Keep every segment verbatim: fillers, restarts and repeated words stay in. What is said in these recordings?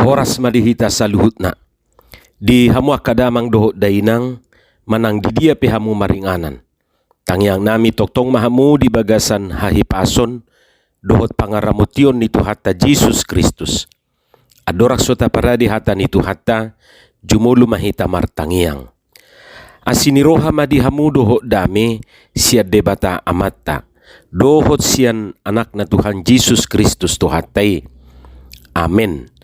Horas ma di hita saluhutna. Di hamu angka damang dohot dainang, manang di dia pe hamu maringanan. Tangiang nami tongtong ma hamu di bagasan hahipason dohot pangaramotion ni Tuhanta Jesus Kristus. Andorang so taparade hata ni Tuhanta, jumolo ma hita martangiang. Asi ni roha ma di hamu dohot dame sian Debata Amanta, dohot sian Anakna Tuhan Jesus Kristus Tuhanta i. Amen.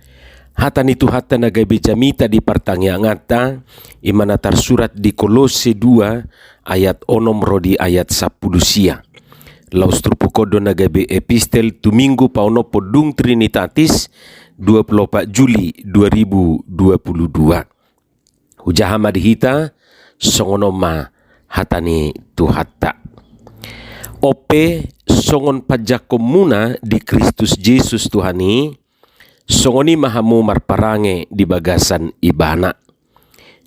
Hata ni Tuhanta na gabe jamita di partangianganta, i ma na tarsurat di Kolose dua ayat onom ro di ayat sampulu sia. Laos turpuk on do na gabe epistel tu Minggu paonomhon dung Trinitatis, dua puluh opat Juli dua ribu dua puluh dua. Hujaha ma di hita, songon on ma hata ni Tuhanta. On pe, songon panjangkonmuna di Kristus Jesus Tuhan i, songon i ma hamu marparange di bagasan Ibana.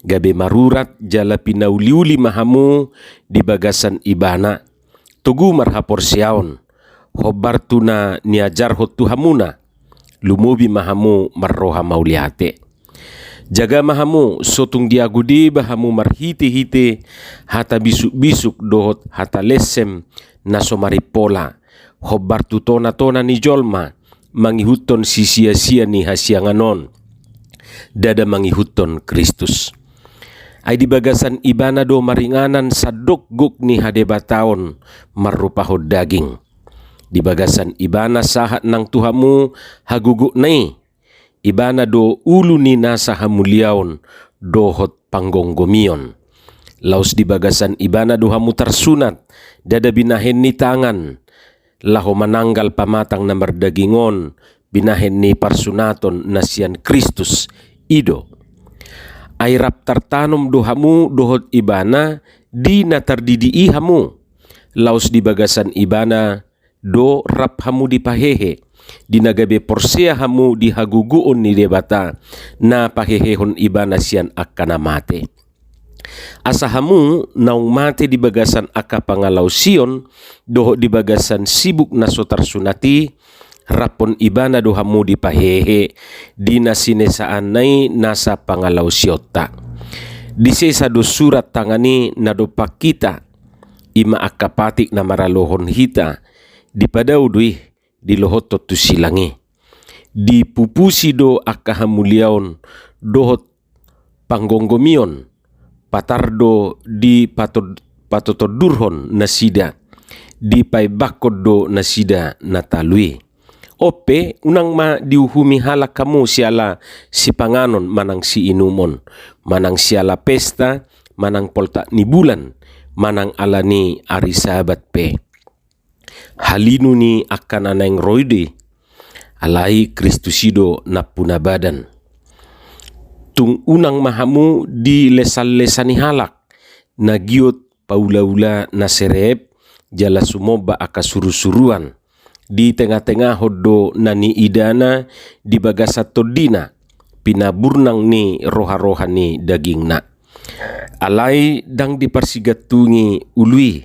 Gabe marurat jala pinauliuli ma hamu di bagasan Ibana, togu marhaporseaon, hombar tu na niajarhon tu hamuna, lumobi ma hamu marroha mauliate. Jaga ma hamu, so tung diago deba hamu marhitehite hata bisukbisuk dohot hata lensem na so marimpola, hombar tu tonatona ni jolma, mangihuthon sisiasia ni hasiangan on, ndada mangihuthon Kristus. Ai di bagasan Ibana do maringanan sandok gok ni hadebataon marrupahon daging. Di bagasan Ibana sahat nang tu hamu hagogokna i. Ibana do ulu ni nasa hamuliaon dohot panggomgomion. Laos di bagasan Ibana do hamu tarsunat, ndada binahen ni tangan, laho mananggal pamatang na mardaging on, binahen ni parsunaton na sian Kristus i do. Ai rap tartanom do hamu dohot Ibana di na tardidi i hamu. Laos di bagasan Ibana do rap hamu dipahehe, di na gabe porsea hamu di hagogoon ni Debata, na pahehehon Ibana sian angka na mate. Asa hamu naung mate di bagasan angka pangalaosion dohot di bagasan sibuk na so tarsunat i, raphon Ibana do hamu dipahehe di na sinesaanna i nasa pangalaosionta. Disesa do surat tangan i na dompak hita, i ma angka patik na maralohon hita, dipadao do i, dilohothon tu silang i. Dipupusi do angka hamuliaon dohot panggomgomion, patar do dipatod-, patotondurhon nasida, dipaembakhon do nasida na talu i. On pe, unang ma diuhumi halak hamu siala sipanganon manang siinumon, manang siala pesta, manang poltak ni bulan, manang ala ni ari Sabat pe. Halinu ni angka na naeng ro i do i, alai Kristus i do nampuna badan. Tung unang ma hamu dilesanlesa ni halak, na giot paulaula na serep, jala sumomba angka surusuruan. Ditengatengahon do na niidana di bagasan tondina, pinaburnang ni roharoha ni dagingna. Alai ndang diparsigantungi ulu i,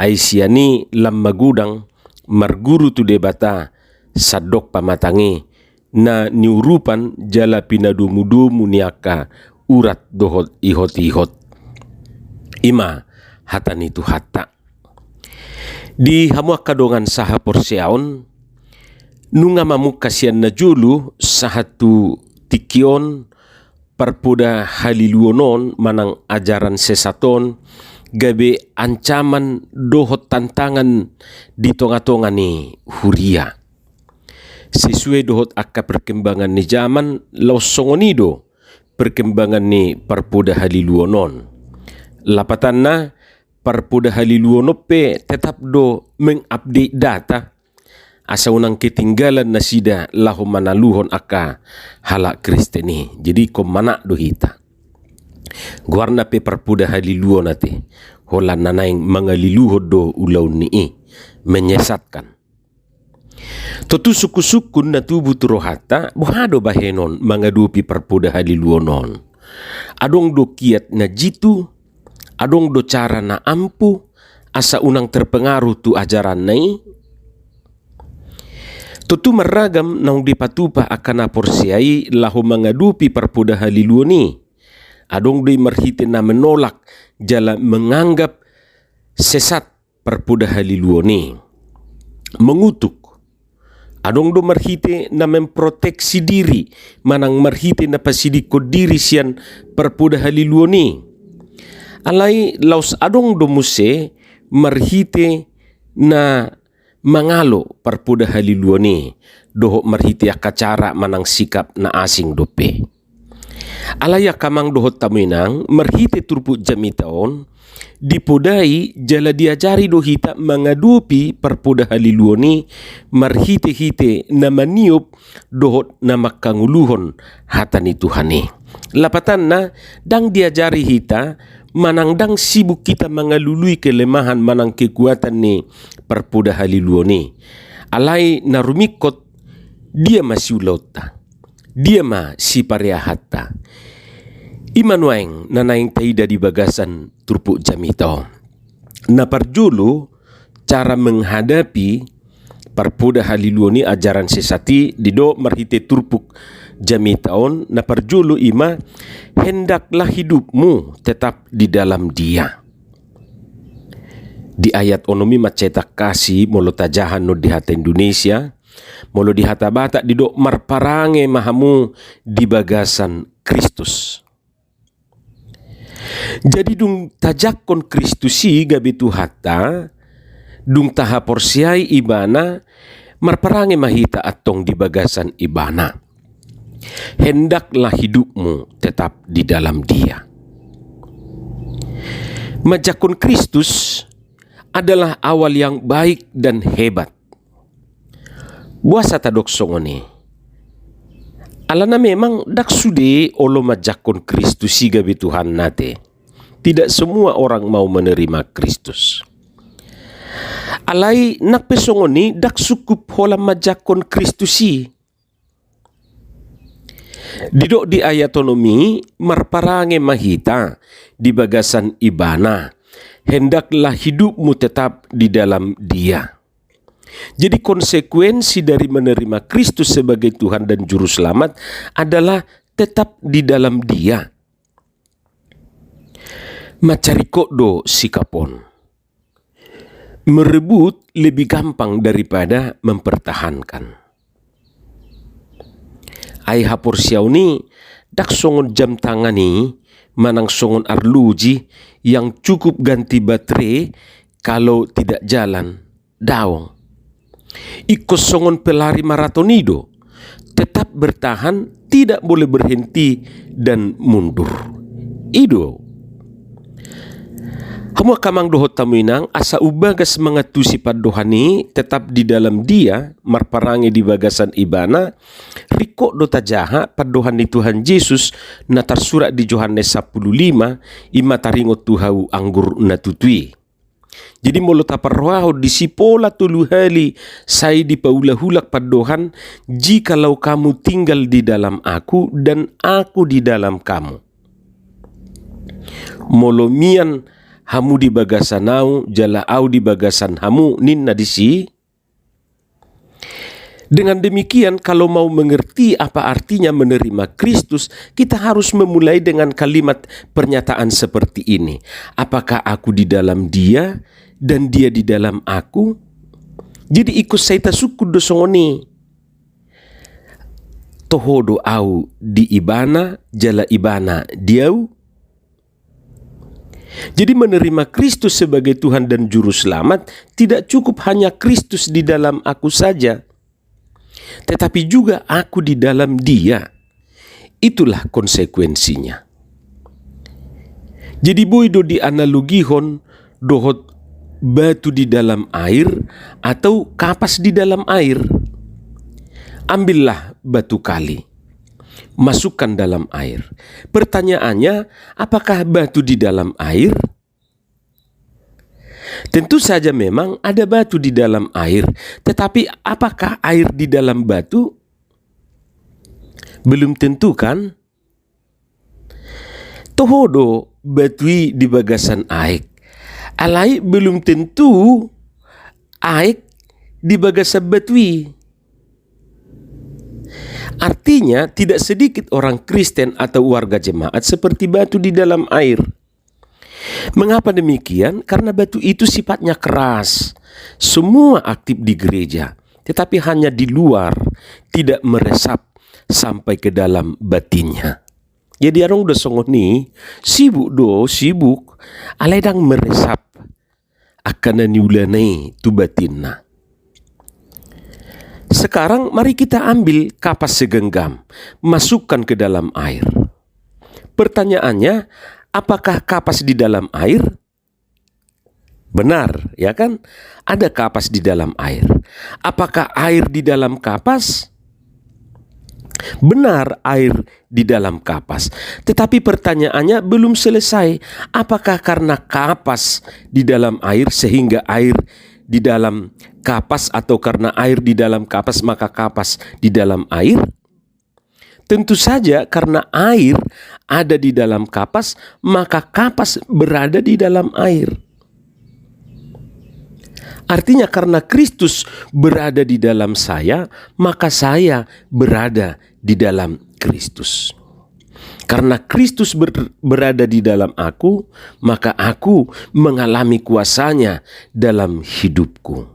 ai sian i lam magodang marguru tu Debata, sandok pamatang i, na niurupan jala pinadomudomu ni angka urat dohot ihotihot. I ma hata ni Tuhanta. Di hamu angka dongan sahaporseaon, nunga mamungka sian najolo sahat tu tingki on, parpoda haliluon on manang ajaran sesat on gabe ancaman dohot tantangan di tongatonga ni huria. Sesuai dohot angka perkembangan ni zaman, laos songon i do perkembangan ni parpoda haliluon on. Lapatanna, parpoda haliluon on pe tetap do mengupdate data, asa unang ketinggalan nasida laho manaluhon angka halak Kristen i. Jadi ingkon manat do hita. Goarna pe parpoda haliluon ate, holan na naeng mangaliluhon do ulaon ni i, menyesatkan. Tontu sungkunsungkun na tubu tu rohanta, boha do bahenon mangadopi parpoda haliluon on? Adong do kiat na jitu, adong do cara na ampu, asa unang terpengaruh tu ajaranna i? Tontu marragam naung dipatupa angka na porsea i laho mangadopi parpoda haliluon i. Adong do i marhite na menolak jala menganggap sesat parpoda haliluon i, mengutuk. Adong do marhite na memproteksi diri manang marhite na pasidingkon diri sian parpoda haliluon i. Alai laos adong do muse marhite na mangalo parpoda haliluon i dohot marhite angka cara manang sikap na asing dope. Alai angka amang dohot hamu inang, marhite turpuk jamita on, dipodai jala diajari do hita mangadopi parpoda haliluon i marhite-hite na maniop dohot na mangkangoluhon hata ni Tuhan i. Lapatanna, ndang diajari hita manang ndang sibuk hita mangalului kelemahan manang kekuatan ni parpoda haliluon i. Alai na rumingkot, dia ma siulaonta, dia ma sipareahanta. I ma nuaeng na naeng taida di bagasan turpuk jamita on. Na parjolo, cara menghadapi parpoda haliluon i, ajaran sesat i, didok marhite turpuk jamita on, na parjolo i ma, "Hendaklah hidupmu tetap di dalam Dia." Di ayat onom i mansai tangkas i molo tajaha annon di hata Indonesia, molo di hata Batak didok, "Marparange ma hamu di bagasan Kristus." Jadi dung tajangkon Kristus i gabe Tuhanta, dung tahaporseai Ibana, marparange ma hita antong di bagasan Ibana. "Hendaklah hidupmu tetap di dalam Dia." Manjangkon Kristus adalah awal yang baik dan hebat. Boasa tadok songon i? Alana memang ndang sude olo manjangkon Kristus i gabe Tuhanna te. Tidak semua orang mau menerima Kristus. Alai nang pe songon i, ndang sungkup holan manjangkon Kristus i. Didok di ayat onom i, "Marparange ma hita di bagasan Ibana. Hendaklah hidupmu tetap di dalam Dia." Jadi konsekuensi dari menerima Kristus sebagai Tuhan dan Juru Selamat adalah tetap di dalam Dia. Mansai ringkot do sikap on. Merebut lebih gampang daripada mempertahankan. Ai haporseaon i ndang songon jam tangan i manang songon arloji yang cukup ganti baterai, kalau tidak jalan, daong. Ingkon songon pelari maraton i do, tetap bertahan, tidak boleh berhenti dan mundur. I do. Hamu angka amang dohot hamu inang, asa umbagas mangantusi pandohan i, tetap di dalam Dia, marparange di bagasan Ibana, ringkot do tajaha pandohan ni Tuhan Jesus na tarsurat di Johannes sampulu lima, i ma taringot tu hau anggur na tutu i. Jadi molo taparrohahon disi pola tolu hali sai dipaulak-ulak pandohan, "Jikalau kamu tinggal di dalam Aku dan Aku di dalam kamu." Molo mian hamu di bagasan Au, jala Au di bagasan hamu, ninna disi. Dengan demikian, kalau mau mengerti apa artinya menerima Kristus, kita harus memulai dengan kalimat pernyataan seperti ini, "Apakah aku di dalam Dia dan Dia di dalam aku?" Jadi ingkon sai tasungkun do songon i. Toho do Au di Ibana, jala Ibana di Au? Jadi menerima Kristus sebagai Tuhan dan Juru Selamat tidak cukup hanya Kristus di dalam aku saja, tetapi juga aku di dalam Dia. Itulah konsekuensinya. Jadi boi do dianalogihon dohot batu di dalam air atau kapas di dalam air. Ambillah batu kali, masukkan dalam air. Pertanyaannya, apakah batu di dalam air? Tentu saja memang ada batu di dalam air, tetapi apakah air di dalam batu? Belum tentu, kan? Toho do batu i di bagasan aek, alai belum tentu aek di bagasan batu i. Artinya, tidak sedikit orang Kristen atau warga jemaat seperti batu di dalam air. Mengapa demikian? Karena batu itu sifatnya keras. Semua aktif di gereja, tetapi hanya di luar, tidak meresap sampai ke dalam batinnya. Jadi adong do songon i, sibuk do, sibuk, alai ndang meresap angka na niulana i tu batinna. Sekarang mari kita ambil kapas segenggam, masukkan ke dalam air. Pertanyaannya, apakah kapas di dalam air? Benar, ya kan? Ada kapas di dalam air. Apakah air di dalam kapas? Benar, air di dalam kapas. Tetapi pertanyaannya belum selesai. Apakah karena kapas di dalam air sehingga air di dalam kapas, atau karena air di dalam kapas maka kapas di dalam air? Tentu saja, karena air ada di dalam kapas, maka kapas berada di dalam air. Artinya, karena Kristus berada di dalam saya, maka saya berada di dalam Kristus. Karena Kristus ber-, berada di dalam aku, maka aku mengalami kuasa-Nya dalam hidupku.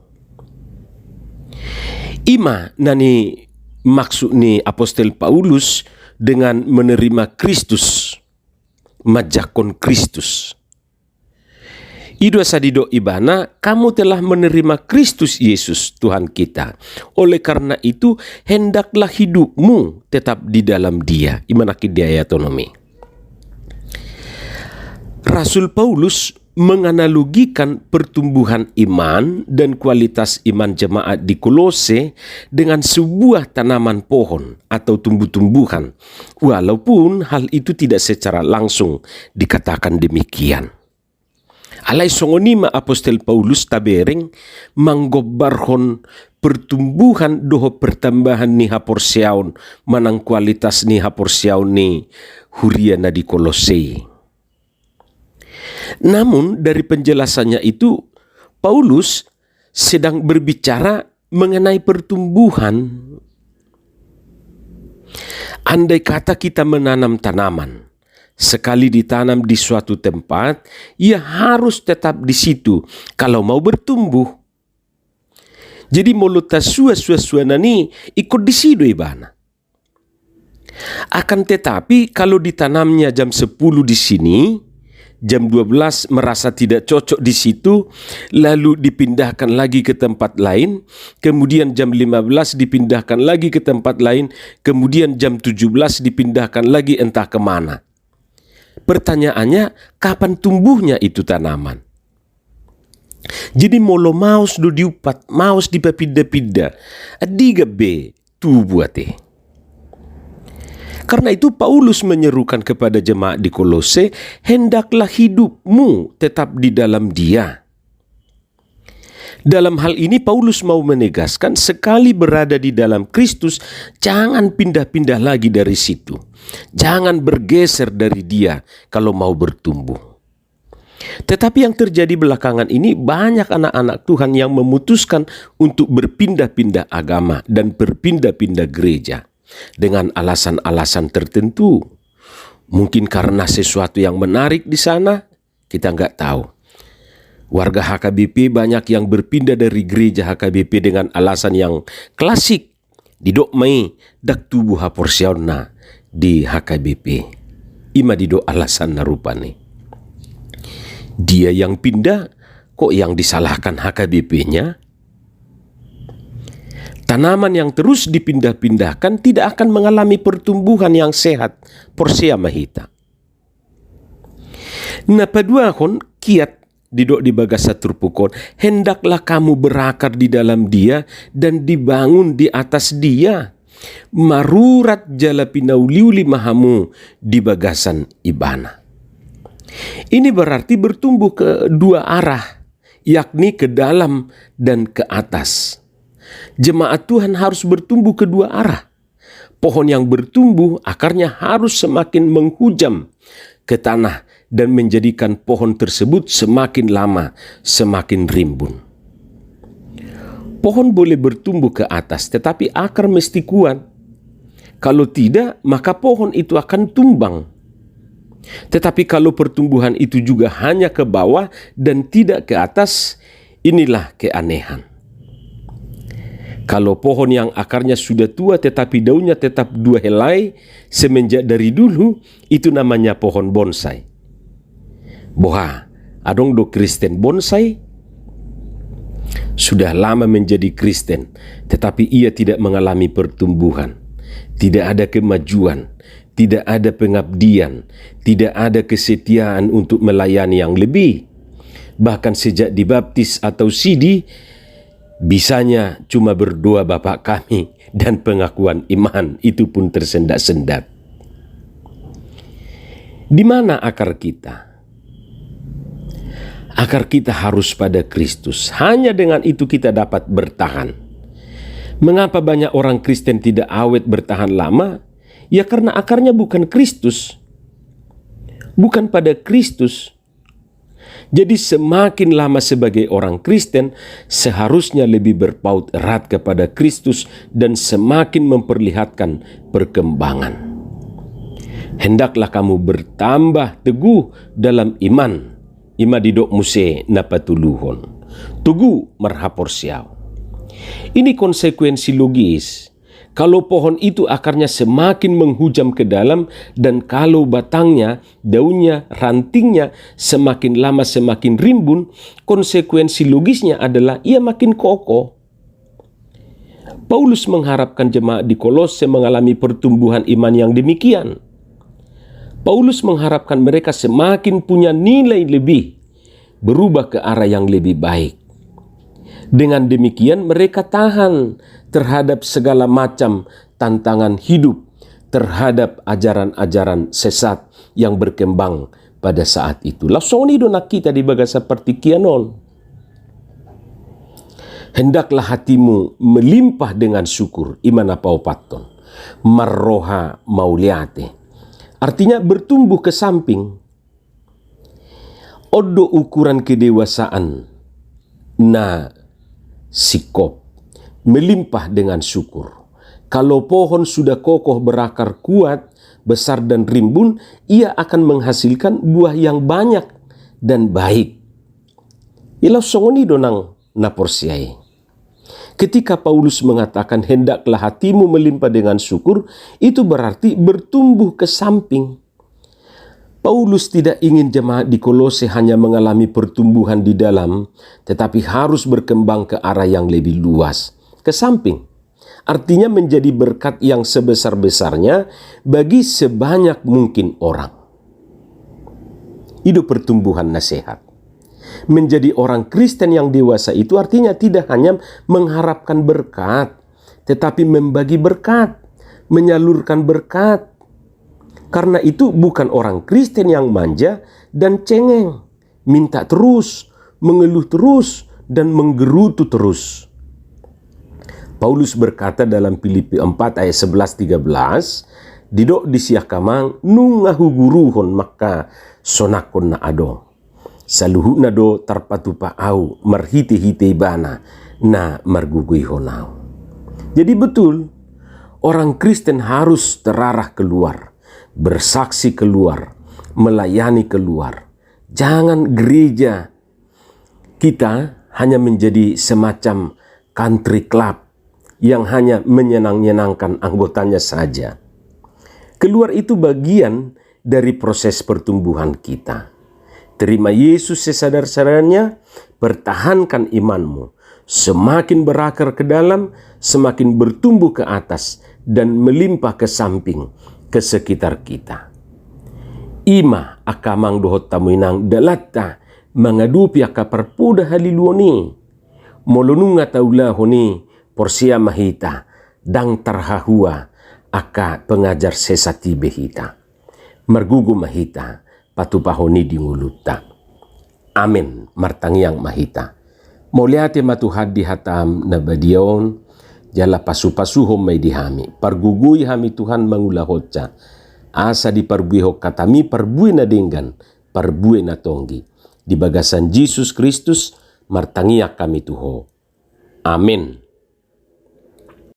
I ma na nimaksud ni apostel Paulus dengan menerima Kristus, manjangkon Kristus. I do asa didok ibana, "Kamu telah menerima Kristus Yesus, Tuhan kita. Oleh karena itu, hendaklah hidupmu tetap di dalam Dia." I ma nangkin di ayat onom i. Rasul Paulus menganalogikan pertumbuhan iman dan kualitas iman jemaat di Kolose dengan sebuah tanaman pohon atau tumbuh-tumbuhan, walaupun hal itu tidak secara langsung dikatakan demikian. Alai songon i ma apostel Paulus tabereng manggombarhon pertumbuhan dohot pertambahan ni haporseaon manang kualitas ni haporseaon ni huria na di Kolose i. Namun, dari penjelasannya itu, Paulus sedang berbicara mengenai pertumbuhan. Andai kata kita menanam tanaman, sekali ditanam di suatu tempat, ia harus tetap di situ kalau mau bertumbuh. Jadi, molo tasua suansuanan i, ingkon disi do ibana. Akan tetapi, kalau ditanamnya jam sepuluh di sini, jam dua belas merasa tidak cocok di situ, lalu dipindahkan lagi ke tempat lain, kemudian jam lima belas dipindahkan lagi ke tempat lain, kemudian jam tujuh belas dipindahkan lagi entah kemana. Pertanyaannya, kapan tumbuhnya itu tanaman? Jadi, molo maos do diumpat, maos dipapinda-pinda, andigan be tubu ate. Karena itu, Paulus menyerukan kepada jemaat di Kolose, "Hendaklah hidupmu tetap di dalam Dia." Dalam hal ini, Paulus mau menegaskan, sekali berada di dalam Kristus, jangan pindah-pindah lagi dari situ. Jangan bergeser dari Dia kalau mau bertumbuh. Tetapi yang terjadi belakangan ini, banyak anak-anak Tuhan yang memutuskan untuk berpindah-pindah agama dan berpindah-pindah gereja dengan alasan-alasan tertentu. Mungkin karena sesuatu yang menarik di sana, kita nggak tahu. Warga H K B P banyak yang berpindah dari gereja H K B P dengan alasan yang klasik. Didok ma i, ndang tubu haporseaonna di H K B P. I ma didok alasanna rupani. Dia yang pindah, kok yang disalahkan H K B P-nya? Tanaman yang terus dipindah-pindahkan tidak akan mengalami pertumbuhan yang sehat. Porsea ma hita. Na paduahon, kiat didok di bagasan turpuk on, "Hendaklah kamu berakar di dalam Dia dan dibangun di atas Dia. Marurat jala pinauliuli ma hamu di bagasan Ibana." Ini berarti bertumbuh ke dua arah, yakni ke dalam dan ke atas. Jemaat Tuhan harus bertumbuh ke dua arah. Pohon yang bertumbuh, akarnya harus semakin menghujam ke tanah dan menjadikan pohon tersebut semakin lama semakin rimbun. Pohon boleh bertumbuh ke atas, tetapi akar mesti kuat. Kalau tidak, maka pohon itu akan tumbang. Tetapi kalau pertumbuhan itu juga hanya ke bawah dan tidak ke atas, inilah keanehan. Kalau pohon yang akarnya sudah tua tetapi daunnya tetap dua helai semenjak dari dulu, itu namanya pohon bonsai. Boha, adong do Kristen bonsai? Sudah lama menjadi Kristen, tetapi ia tidak mengalami pertumbuhan. Tidak ada kemajuan, tidak ada pengabdian, tidak ada kesetiaan untuk melayani yang lebih. Bahkan sejak dibaptis atau sidi, bisanya cuma berdoa Bapa Kami dan pengakuan iman, itu pun tersendat-sendat. Di mana akar kita? Akar kita harus pada Kristus. Hanya dengan itu kita dapat bertahan. Mengapa banyak orang Kristen tidak awet bertahan lama? Ya, karena akarnya bukan Kristus. Bukan pada Kristus. Jadi, semakin lama sebagai orang Kristen, seharusnya lebih berpaut erat kepada Kristus dan semakin memperlihatkan perkembangan. Hendaklah kamu bertambah teguh dalam iman. I ma didok muse na patoluhon. Togu marhaporseaon. Ini konsekuensi logis. Kalau pohon itu akarnya semakin menghujam ke dalam, dan kalau batangnya, daunnya, rantingnya semakin lama semakin rimbun, konsekuensi logisnya adalah ia makin kokoh. Paulus mengharapkan jemaat di Kolose mengalami pertumbuhan iman yang demikian. Paulus mengharapkan mereka semakin punya nilai lebih, berubah ke arah yang lebih baik. Dengan demikian, mereka tahan terhadap segala macam tantangan hidup, terhadap ajaran-ajaran sesat yang berkembang pada saat itu. Laos songon i do nang hita di bagasan partingkian on. Hendaklah hatimu melimpah dengan syukur, i ma na paopathon. Marroha mauliate. Artinya bertumbuh ke samping. On do ukuran kedewasaan na singkop, melimpah dengan syukur. Kalau pohon sudah kokoh berakar kuat, besar dan rimbun, ia akan menghasilkan buah yang banyak dan baik. Laos songon i do nang na porsea i. Ketika Paulus mengatakan, "Hendaklah hatimu melimpah dengan syukur," itu berarti bertumbuh ke samping. Paulus tidak ingin jemaat di Kolose hanya mengalami pertumbuhan di dalam, tetapi harus berkembang ke arah yang lebih luas, ke samping. Artinya, menjadi berkat yang sebesar-besarnya bagi sebanyak mungkin orang. I do pertumbuhan na sehat. Menjadi orang Kristen yang dewasa itu artinya tidak hanya mengharapkan berkat, tetapi membagi berkat, menyalurkan berkat. Karena itu, bukan orang Kristen yang manja dan cengeng, minta terus, mengeluh terus, dan menggerutu terus. Paulus berkata dalam Filipi empat ayat sebelas tiga belas, didok disi angka amang, nunga huguruhon ma angka sonangkon na adong. Saluhutna do tarpatupa ahu marhite-hite ibana na margogoihon ahu. Jadi betul, orang Kristen harus terarah keluar, bersaksi keluar, melayani keluar. Jangan gereja kita hanya menjadi semacam country club yang hanya menyenang-nyenangkan anggotanya saja. Keluar itu bagian dari proses pertumbuhan kita. Terima Yesus sesadar-sadarnya, pertahankan imanmu, semakin berakar ke dalam, semakin bertumbuh ke atas, dan melimpah ke samping, ke sekitar kita. I ma angka amang dohot hamu inang dalanta mangadopi angka parpoda haliluon i. Molo nunga taulahon i, porsea ma hita, ndang tarhahua angka pengajar sesat i be hita. Margogo ma hita patupahon i di ngolunta. Amen. Martangiang ma hita. Mauliate ma Tuhan di hataM na badia on, jala pasu-pasuhon ma i di hami. Pargogoi hami Tuhan mangulahonsa, asa diparbuehon hataMi parbue na denggan, parbue na tonggi. Di bagasan Jesus Kristus martangiang hami tu Ho. Amen.